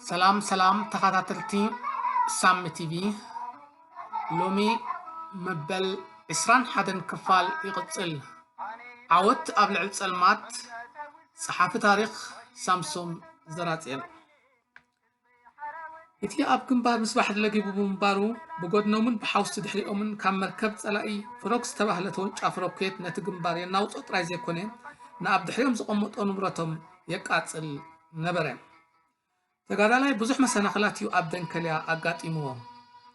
ሰላም ሰላም ተኸታተልቲ ሳሚ ቲቪ፣ ሎሚ መበል ዕስራን ሓደን ክፋል ይቕጽል። ዓወት ኣብ ልዕሊ ጸልማት። ጸሓፊ ታሪኽ ሳምሶም ዘራጽዮን። እቲ ኣብ ግንባር ምስባሕ ለጊቡ ብምንባሩ፣ ብጎድኖምን ብሓውሲ ድሕሪኦምን ካብ መርከብ ጸላኢ ፍሮግ ዝተባህለ ተወንጫፊ ሮኬት ነቲ ግንባር የናውጾ ጥራይ ዘይኮነ፣ ንኣብ ድሕሪኦም ዘቐመጦ ንብረቶም የቃጽል ነበረ። ተጋዳላይ ብዙሕ መሰናኽላት እዩ ኣብ ደንከልያ ኣጋጢምዎ።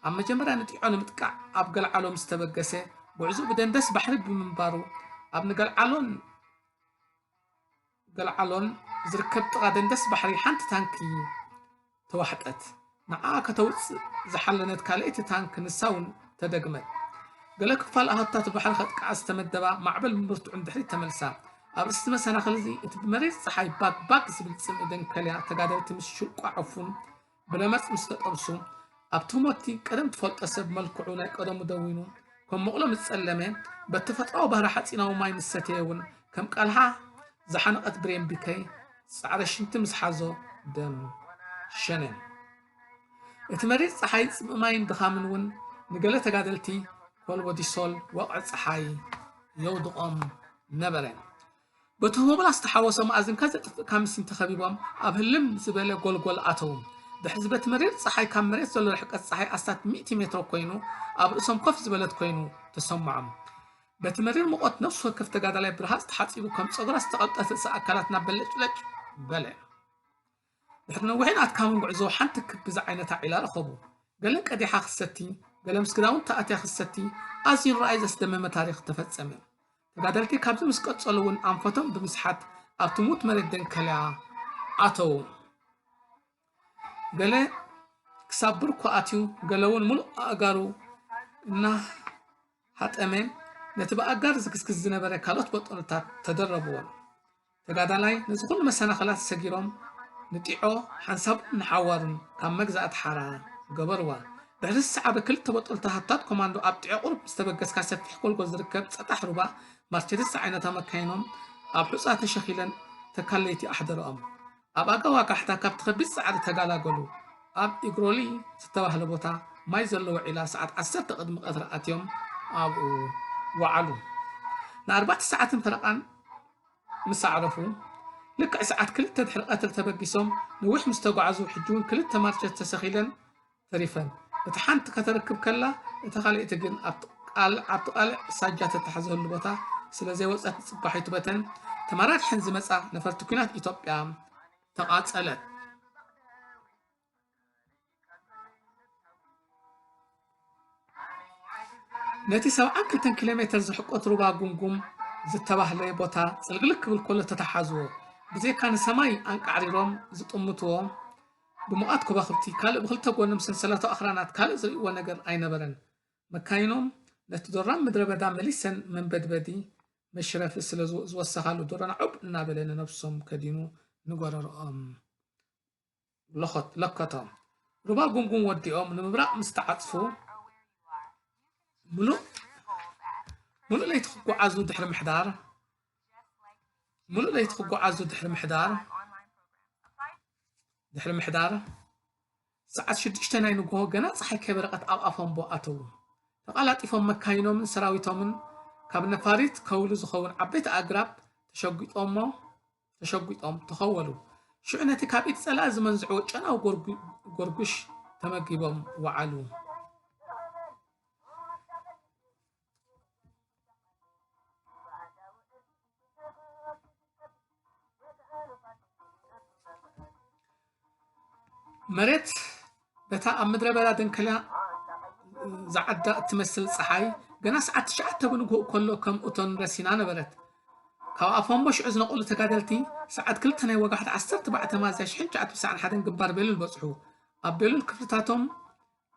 ኣብ መጀመርያ ንጢዖ ንምጥቃዕ ኣብ ገልዓሎ ምስ ተበገሰ፣ ጉዕዞኡ ብደንደስ ባሕሪ ብምንባሩ፣ ኣብ ንገልዓሎን ገልዓሎን ዝርከብ ጥቓ ደንደስ ባሕሪ ሓንቲ ታንኪ ተዋሕጠት። ንዓኣ ከተውጽእ ዝሓለነት ካልኣይቲ ታንክ ንሳ እውን ተደግመት። ገለ ክፋል ኣሃታት ባሕሪ ከጥቅዓ ዝተመደባ ማዕበል ብብርቱዕ ንድሕሪት ተመልሳ። ኣብ ርእሲ መሰናኽል እዚ እቲ ብመሪር ጸሓይ ባግ ባግ ዝብል ጽምኢ ደንከልያ ተጋደልቲ ምስ ሽልቋ ዕፉን ብለመጽ ምስ ተጠብሱ፣ ኣብቲ ህሞትቲ ቀደም ትፈልጦ ሰብ መልክዑ ናይ ቀደሙ ደዊኑ፣ ከም መቑሎ ምስ ጸለመ፣ በቲ ተፈጥሮኣዊ ባህሪ ሓጺናዊ ማይ ምስ ሰተየ እውን ከም ቃልሓ ዝሓነቐት ብሬን ቢከይ ጻዕረ ሽንቲ ምስ ሓዞ ደም ሸነ። እቲ መሪር ጸሓይ ጽምኢ ማይን ድኻምን እውን ንገለ ተጋደልቲ ኮልቦ ዲሶል ወቕዒ ጸሓይ የውድቖም ነበረ። በቲ ህቦብላ ዝተሓወሶ መኣዝንካ ዘጥፍእ ካምሲን ተኸቢቦም ኣብ ህልም ዝበለ ጎልጎል ኣተዉ። ድሕሪ ዝበቲ መሪር ጸሓይ ካብ መሬት ዘሎ ርሕቀት ጸሓይ ኣስታት ሚእቲ ሜትሮ ኮይኑ ኣብ ርእሶም ኮፍ ዝበለት ኮይኑ ተሰምዖም። በቲ መሪር ሙቐት ነፍሲ ወከፍ ተጋዳላይ ብርሃጽ ተሓጺቡ ከም ጸጉራ ዝተቐልጠት ርእሲ ኣካላት ናብ በለጭለጭ በለ። ድሕሪ ነዊሕን ኣድካምን ጉዕዞ ሓንቲ ክቢ ዝዓይነታ ዒላ ረኸቡ። ገለ ቀዲሓ ክትሰቲ፣ ገለ ምስ ክዳውንታ ኣትያ ክትሰቲ፣ ኣዝዩ ንረኣይ ዘስደመመ ታሪኽ ተፈጸመ። ተጋደልቲ ካብዚ ምስ ቀጸሉ እውን ኣንፈቶም ብምስሓት ኣብቲ ሙት መሬት ደንከልያ ኣተዉ። ገለ ክሳብ ብርኩ ኣትዩ፣ ገለ እውን ሙሉእ ኣእጋሩ እናሃጠመ ነቲ ብኣእጋር ዝግስግስ ዝነበረ ካልኦት ቦጦሎታት ተደረብዎ። ተጋዳላይ ነዚ ኩሉ መሰናኽላት ሰጊሮም ንጢዖ ሓንሳቡን ንሓዋሩን ካብ መግዛእቲ ሓራ ገበርዋ። ድሕሪ ዝሰዓበ ክልተ ቦጦሎታት ሃታት ኮማንዶ ኣብ ጢዖ ቁሩብ ምስ ተበገስካ ሰፊሕ ጎልጎል ዝርከብ ጸጣሕ ሩባ ማርቸዲስ ዝዓይነታ መካይኖም ኣብ ሑጻ ተሸኺለን ተካል ለይቲ ኣሕደረኦም። ኣብ ኣጋ ዋጋሕታ ካብቲ ከቢድ ጻዕሪ ተጋላገሉ። ኣብ ኢግሮሊ ዝተባህለ ቦታ ማይ ዘለዎ ዒላ ሰዓት ዓሰርተ ቅድሚ ቀትሪ ኣትዮም ኣብኡ ወዓሉ። ንኣርባዕተ ሰዓትን ፈረቓን ምስ ኣዕረፉ፣ ልክዕ ሰዓት ክልተ ድሕሪ ቀትሪ ተበጊሶም ነዊሕ ምስ ተጓዕዙ፣ ሕጂ እውን ክልተ ማርቸት ተሰኺለን ተሪፈን። እታ ሓንቲ ከተርክብ ከላ፣ እታ ካልኣይቲ ግን ኣብቲ ቃል-፣ ኣብቲ ቃልዕ ሳጃ ተታሕዘሉ ቦታ ስለ ዘይወጸት ንጽባሒቱ በተን ተመራሪሐን ዝመጻ ነፈርቲ ኲናት ኢትዮጵያ ተቓጸለት። ነቲ ሰብዓን ክልተን ኪሎ ሜተር ዝሕቆት ሩባ ጉምጉም ዝተባህለ ቦታ ጽልግልግ ክብል ከሎ ተተሓዝዎ። ብዘይካ ንሰማይ ኣንቃዕሪሮም ዝጥምትዎ ብሙቓት ኮባኽብቲ፣ ካልእ ብክልተ ጎኖም ሰንሰለታዊ ኣኽራናት ካልእ ዝርእይዎ ነገር ኣይነበረን። መካይኖም ነቲ ዶራም ምድረ በዳ መሊሰን መንበድበዲ መሽረፊ ስለ ዝወ-፣ ዝወሰኻሉ፣ ዶሮና ዑብ እናበለ ንነብሶም ከዲኑ ንጎረርኦም ለኸት-፣ ለከቶም። ሩባ ጉምጉም ወዲኦም ንምብራቕ ምስ ተዓጽፉ፣ ሙሉእ፣ ሙሉእ ለይቲ ክጓዓዙ ድሕሪ ምሕዳር፣ ሙሉእ ለይቲ ክጓዓዙ ድሕሪ ምሕዳር፣ ድሕሪ ምሕዳር፣ ሰዓት ሽዱሽተ ናይ ንግሆ ገና ጸሓይ ከይበረቐት ኣብ ኣፎምቦ ኣተዉ። ተቐላጢፎም መካይኖምን ሰራዊቶምን ካብ ነፋሪት ከውሊ ዝኸውን ዓበይቲ ኣግራብ ተሸጒጦሞ፣ ተሸጒጦም ተኸወሉ። ሽዑ ነቲ ካብ ኢድ ጸላኢ ዝመንዝዕዎ ጨናዊ ጎርጉ-፣ ጎርጉሽ ተመጊቦም ወዓሉ። መሬት በታ ኣብ ምድረ በዳ ደንከልያ ዝዓዳ እትመስል ጸሓይ፣ ገና ሰዓት ትሽዓተ ብንግሆ ከሎ ከም እቶን ረሲና ነበረት። ካብ ኣፎምቦ ሽዑ ዝነቐሉ ተጋደልቲ፣ ሰዓት ክልተ ናይ ወጋሕታ ዓሰርተ ኣርባዕተ ሚያዝያ ሽሕን ትሽዓተ ሚእትን ሰብዓን ሓደን ግንባር ቤሉል በጽሑ። ኣብ ቤሉል ክፍልታቶም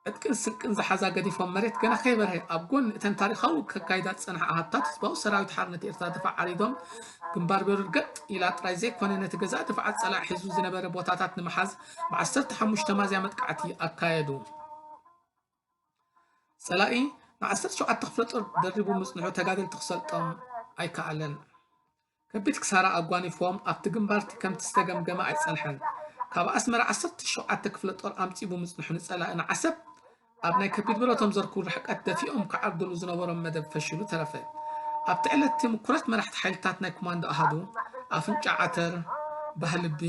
ዕጥቅን ስንቅን ዝሓዛ ገዲፎም፣ መሬት ገና ከይበርሀ፣ ኣብ ጎኒ እተን ታሪኻዊ ከካይዳ ዝጸንሓ ኣሃታት ህዝባዊ ሰራዊት ሓርነት ኤርትራ ድፋዕ ዓሪዶም፣ ግንባር ቤሩል ገጥ ኢላ ጥራይ ዘይኮነ፣ ነቲ ገዛእ ድፋዓት ጸላኢ ሒዙ ዝነበረ ቦታታት ንምሓዝ፣ ብ ዓሰርተ ሓሙሽተ ሚያዝያ መጥቃዕቲ ኣካየዱ። ጸላኢ ን ዓሰርተ ሸውዓተ ክፍለ ጦር ደሪቡ ምጽንሑ ተጋደልቲ ክሰልጦም ኣይከኣለን። ከቢድ ክሳራ ኣጓኒፍዎም ኣብቲ ግንባርቲ ከምቲ ዝተገምገመ ኣይጸንሐን። ካብ ኣስመራ ዓሰርተ ሸውዓተ ክፍለ ጦር ኣምጺኡ ብምጽንሑ ንጸላኢ ንዓሰብ ኣብ ናይ ከቢድ ብረቶም ዘርክቡ ርሕቀት ደፊኦም ክዓርድሉ ዝነበሮም መደብ ፈሽሉ ተረፈ። ኣብቲ ዕለት እቲ ምኩራት መራሕቲ ሓይልታት ናይ ኮማንዶ ኣሃዱ ኣፍንጫ ዓተር፣ ባህልቢ፣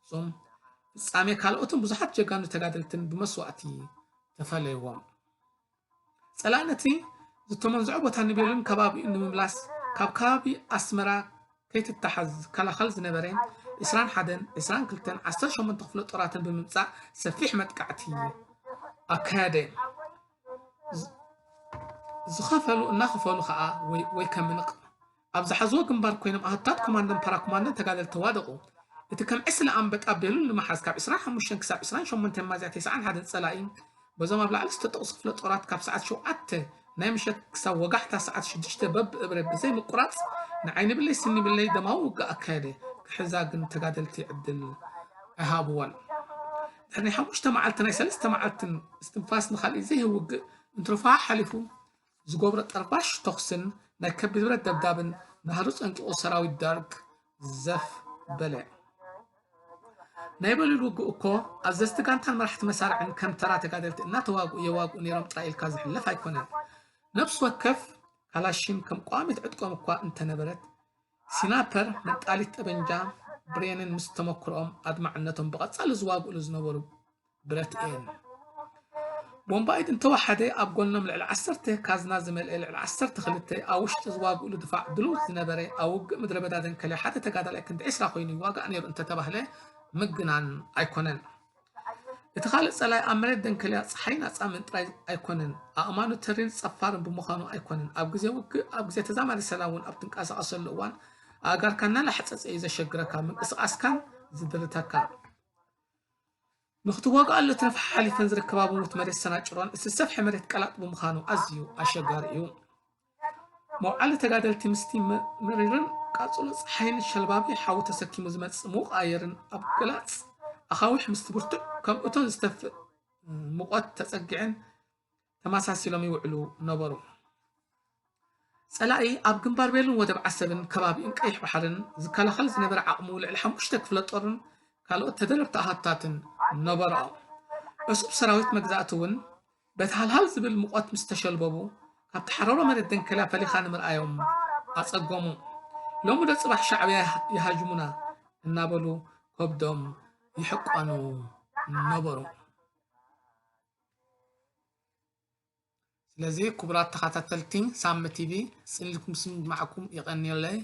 ፍጹም ፍጻሜ ካልኦትን ብዙሓት ጀጋኑ ተጋደልትን ብመስዋእቲ ተፈለይዎም። ጸላኢ ነቲ ዝተመንዝዖ ቦታ ንቤሉን ከባቢኡን ንምምላስ ካብ ከባቢ ኣስመራ ከይትተሓዝ ዝከላኸል ዝነበረ ዕስራን ሓደን፣ ዕስራን ክልተን፣ ዓሰርተ ሸሞንተ ክፍለ ጦራትን ብምምጻእ ሰፊሕ መጥቃዕቲ ኣካየደ። ዝ-፣ ዝኸፈሉ እናኸፈሉ ከኣ ወይ፣ ወይ ከምንቕ ኣብ ዝሓዝዎ ግንባር ኮይኖም ኣሃዱታት ኮማንዶን ፓራኮማንዶን ተጋደልቲ ተዋደቑ። እቲ ከም ዕስለ ኣንበጣ ቤሉን ንምሓዝ ካብ ዕስራን ሓሙሽተን ክሳብ ዕስራን ሸሞንተን ሚያዝያ ተስዓን ሓደን ጸላኢ በዞም ኣብ ላዕሊ ዝተጠቕሱ ክፍለ ጦራት ካብ ሰዓት ሸውዓተ ናይ ምሸት ክሳብ ወጋሕታ ሰዓት ሽዱሽተ በብእብረ ብዘይ ምቁራጽ ንዓይኒ ብለይ ስኒ ብለይ ደማዊ ውግእ ኣካየደ። ክሕዛ ግን ተጋደልቲ ዕድል ኣይሃብዋን። ድሕሪ ናይ ሓሙሽተ መዓልቲ ናይ ሰለስተ መዓልትን እስትንፋስ ንኻልእ ዘይህብ ውግእ እንትርፋ ሓሊፉ ዝገብሮ ጠርባሽ ተኹስን ናይ ከቢድ ብረት ደብዳብን ናህሩ ጸንቂቑ ሰራዊት ደርግ ዘፍ በለ። ናይ በሉል ውግእ እኮ ኣዘዝቲ ጋንታን መራሕቲ መሳርዕን ከም ተራ ተጋደልቲ እናተዋግኡ የዋግኡ ነይሮም ጥራይ ኢልካ ዝሕለፍ ኣይኮነን። ነፍሲ ወከፍ ካላሽን ከም ቋሚት ዕጥቆም እኳ እንተነበረት፣ ሲናፐር፣ መንጣሊት ጠበንጃ፣ ብሬንን ምስ ተመክሮኦም ኣድማዕነቶም ብቐጻሊ ዝዋግእሉ ዝነበሩ ብረት እየን። ቦምባይድ እንተወሓደ ኣብ ጎኖም ልዕሊ ዓሰርተ ካዝና ዝመልአ ልዕሊ ዓሰርተ ክልተ ኣብ ውሽጢ ዝዋግእሉ ድፋዕ ድሉው ዝነበረ ኣብ ውግእ ምድረ በዳ ደንከልያ ሓደ ተጋዳላይ ክንዲ ዕስራ ኮይኑ ይዋጋእ ነይሩ እንተተባህለ ምግናን ኣይኮነን። እቲ ካልእ ጸላይ ኣብ መሬት ደንከልያ ጸሓይን ኣጻምእን ጥራይ ኣይኮነን፣ ኣእማኑ ተሪር ጸፋርን ብምዃኑ ኣይኮነን። ኣብ ግዜ ውግእ፣ ኣብ ግዜ ተዛማዲ ሰላም እውን ኣብ ትንቀሳቐሰሉ እዋን ኣእጋርካ እናላሕጸጸ እዩ ዘሸግረካ፣ ምንቅስቓስካን ዝድርተካ። ንክትዋግኣሉ ትረፍ ሓሓሊፈን ዝርከባ ብሙት መሬት ሰናጭሮን እቲ ዝሰፍሐ መሬት ቀላጥ ብምዃኑ ኣዝዩ ኣሸጋሪ እዩ። መውዓሊ ተጋደልቲ ምስቲ መ-፣ መሪርን ቃጽሎ ጸሓይን ሸልባቢ ሓዊ ተሰኪሙ ዝመጽእ ምዉቕ ኣየርን ኣብ ገላጽ ኣኻውሕ ምስቲ ብርቱዕ ከም እቶን ዝተፍእ ሙቐት ተጸጊዐን ተመሳሲሎም ይውዕሉ ነበሩ። ጸላኢ ኣብ ግንባር ቤሉን ወደብ ዓሰብን ከባቢኡን ቀይሕ ባሕርን ዝከላኸል ዝነበረ ዓቕሙ ልዕሊ ሓሙሽተ ክፍለ ጦርን ካልኦት ተደረብቲ ኣሃዱታትን ነበርኦ። ዕሱብ ሰራዊት መግዛእቲ እውን በቲ ሃልሃል ዝብል ሙቐት ምስ ተሸልበቡ፣ ካብቲ ሓረሮ መሬት ደንከልያ ፈሊኻ ንምርኣዮም ኣጸገሙ። ሎሚ ዶ ጽባሕ ሻዕብያ ይሃ-፣ ይሃጅሙና እናበሉ ከብዶም ይሕቀኑ ነበሩ። ስለዚ ክቡራት ተኸታተልቲ ሳሚ ቲቪ፣ ጽን ኢልኩም ምስማዕኩም የቐንየለይ።